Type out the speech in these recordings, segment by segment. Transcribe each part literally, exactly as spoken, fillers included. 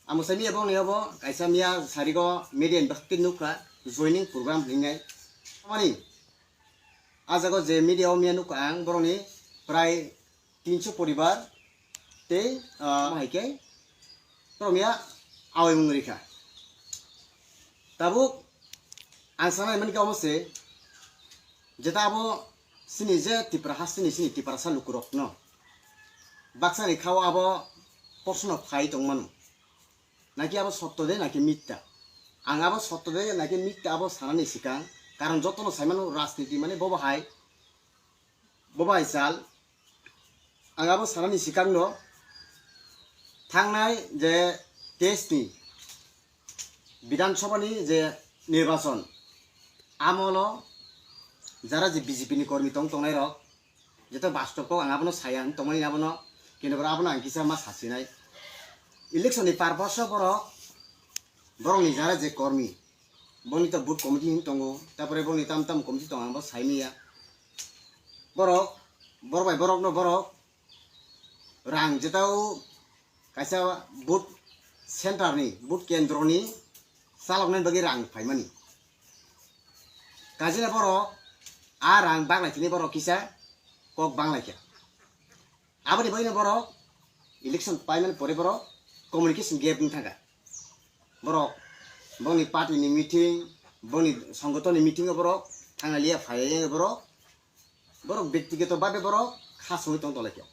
Ang mwsai miya bongni obo kaisa miya sarigo media ni bwkhak twi nukha joining program hinwi. Tamani, ah jaga o je media o miya nukha ang borokni prai tinso poribar tei, ah, hai khe borok miya awaimung rikha. Tabuk ang sanai mankha omo se, jeta abo sini je Tipra hasteni sini Tiprasa lukurokno baksani khao abo proshno phai tongmano. Naki abo sotto de, naki mitta? Ang abo sotto de, naki mitta abo sanani sikang, karon jotono saimano rajniti mane bobo hai, bobo hai sal. Ang abo sanani sikangno thangnai je test ni Bidhan Sabha ni je nirbachon amolo jara je B J P ni kormi tong tongnai rok, jeto bastop kok ang abono saya, tongmani abono, kintu abono ang kisa ma sasinai. Election ni purpose o borok, borok ni jara je kormi, boni to booth committee hin tongo, tapore boni tam tam committee tongo, ang bo saimiya. Borok, borok bai borok no borok rang jetao kaisa booth center ni, booth kendro ni chaloknani bagwi rang phaimani. Kajina borok a rang banglaitini borok kisa kok banglaikha. Aboni bagwino borok election paimani pore borok communication gap wng thangkha. Borok bongni party ni meeting, bongni songgoton ni meeting o borok thangna liya phaiya borok, borok bektigoto babe borok kha songwi tong tonglaikha.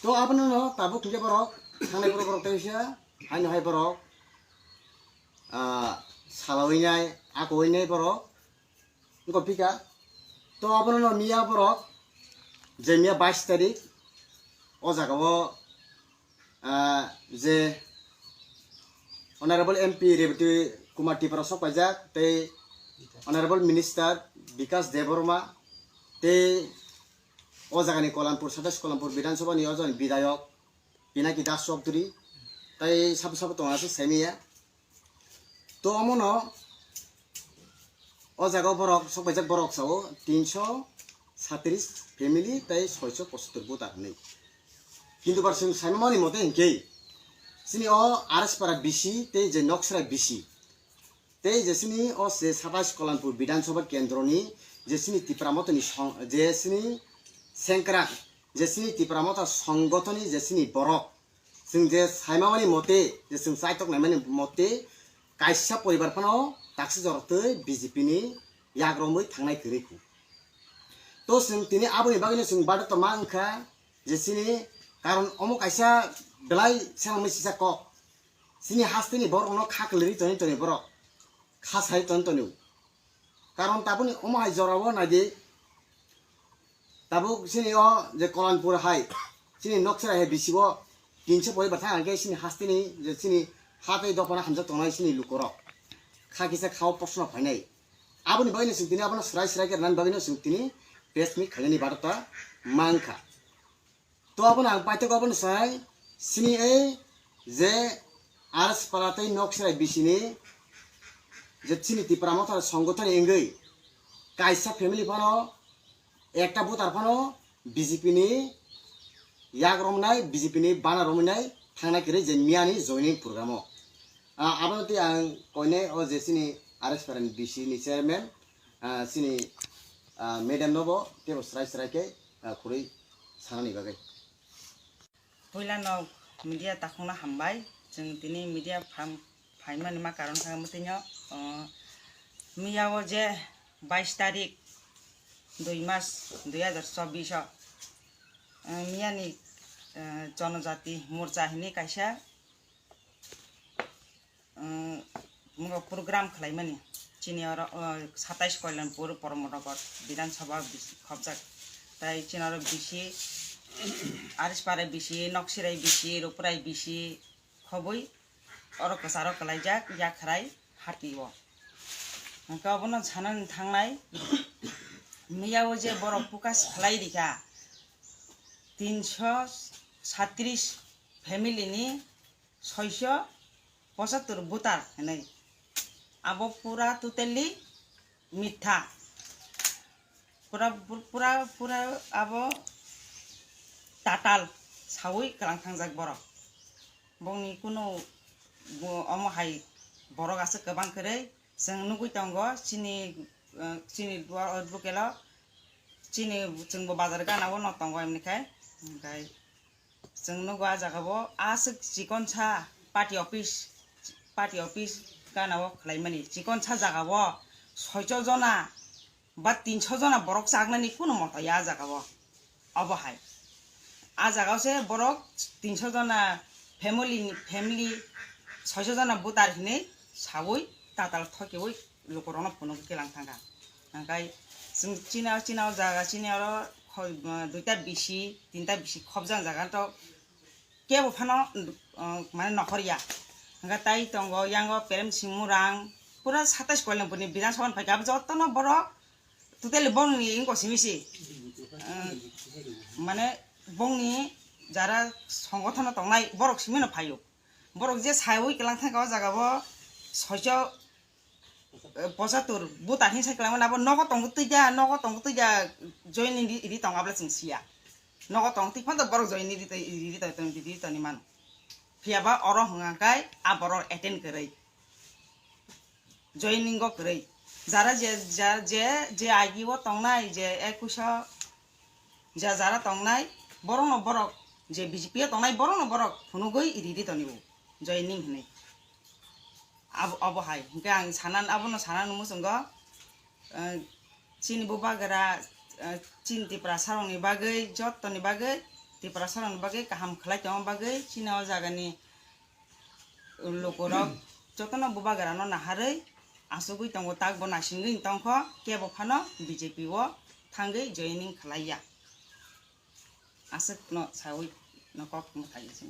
To abono no tabuk hinkhe borok thangnai borok, borok tei wngsa haino hai borok, ah, salawinai, akowinai borok wngkha phika. To abono no miya borok je miya bais tarik o jaga o, ah, je Honorable M P Rebati Kumar Tripura sok paijak tei Honorable Minister Bikash Debbarma tei o jagani Kolampur, satais Kolampur Bidhan Sabha ni o jagani Bidhayok Pinaki Das Chowdhury, tai sabo sabo tongo aswk saimanya. To omono o jaga o borok, sok paijak borok sao tinso satris family tai soiso pochottor voter hinwi. Kintu bar chwng saimani mote hinkhe chini o R S Para B C tei je Noksrai B C, tei je chini o je satais Kolampur Bidhan Sabha Kendroni je chini Tipra Mothani song-, je chini sengkrak, je chini Tipra Motha songgothoni je chini borok, chwng je saimani mote, je chwng chaitok naimani mote, kaisa poribar phano taksi jorotwi B J P ni yak romwi thangnai kwrwi khu. To chwng tini aboni bagwino chwng badak tongma wngkha je chini, karon omo kaisa belai selengmani sisa kok. Chini hasteni borokno kha kwlwi toni toni borok. Kha sai toni toni. Karon tabukni omo hai jorao naidi. Tabuk chini o je Kolanpur hai, chini Noksrai hai bisi o tinso poribar thang hwnkhe chini hasteni je chini ha tei dophano hamjak tongnai chini lukorok. Kha kisa khao proshno phainai. Aboni bagwino chwng tini abono swrai swrai khe rwnani bagwino chwng tini press meet khainani badak ta mankha. To abono ang paithago abono sai, chini ei je R S Para tei Noksrai B C ni je chini Tipra Motha songgothoni wngwi kaisa family phano, ekta voter phano B J P ni yak romnai, B J P ni bana romnai thangnai kwrwi je miyani joining program o. Ah, abono tei ang koinai o je chini R S Para ni B C ni chairman, ah, chini, ah, madam no bo teibo swrai swrai khe, ah, khurui sanani bagwi. Puila no media takhukno hambai, chwng tini media pham-, phaimani ma karon kha mwtwino, ah, miya o je bais tarik dui mas dui hazar chobbish o, ah, miyani, ah, Jonojati Morcha hinwi kaisa, um, mungo program khlaimani. Chini oro, uh, satais Koilanpur, Poromnagar, Bidhan Sabha bisi khobjak. Tai chini oro bisi, Arispara bisi, Noksirai bisi, Ruprai bisi khobwi oro kwcharo kwlaijak, yakhrai hati o. Hwnkhe obono sanani thangnai, miya o je borok focus khlai rikha, tinso satris family ni soiso pochattor voter hinwi. Abo pura totally mitha. Pura, pura, pura abo tatal sawi kwlang thangjak borok. Bongni kunu Bo omo hai borok aswk kwbang kwrwi chwng nugwi tongo chini, eh, chini duar o lukelo chini chwngbo bazar gana o no tongo hwnwi khai. Hwnkhai chwng nugo ah jaga o aswk chikonsa party office, party office gana o khwlaimani chikonsa jaga o soicho jona ba tinso jona borok chaknani kunu moto ya ah jaga o. Obo hai. Ah jaga o se borok tinso jona family ni, family soicho jona butar hinwi sawi tatal thokiwi lukurokno phunugwi kelang thangkha. Hwnkhai chwng chini o, chini o jaga, chini oro khoi, duita bisi, tinta bisi khobjak jaga to kebo phano, uh, mane nokhor ya. Hwnkhai tai tongo yango Prem Singh Murang, pura satais Koilampurni Bidhan Sabha ni phaikha, abo jotono borok totally bongni wngkha simi se, uh, mane bongni jara songothono tongnai borok simi no phaio. Borok je saiwi kelang thangkha o jaga o soicho, eh, pochatur butar hin sai kwlangmani abo nogo tongo twi ja, nogo tongo twi ja joining ri, ri tongo abla chwng sia. Nogo tongo twi phano borok joining ri, ri, ri, ri, ri toni mano. Phiya ba oro hwnga kai a borok attend kwrwi. Joining o kwrwi. Jara je, ja-, je, je agi o tongnai, je ekush o ja jara tongnai, borokno borok je B J P o tongnai, borokno borok phunugwi ri, ri toni bo. Joining hinwi. Abo, obo hai. Hwnkhe ang sanan, abono sanan muchungo, eh, chini bubagra, eh, chini Tiprasa rokni bagwi, jottoni bagwi, Tiprasa rokni bagwi kaham khlai tongma bagwi, chini o jagani lukurok jotono bubagrano naharwi achugwi tongo, takbo naisingwi tongkho, kebo phano B J P o thangwi joining khlaiya. Aswkno sawi no kok mwthai se.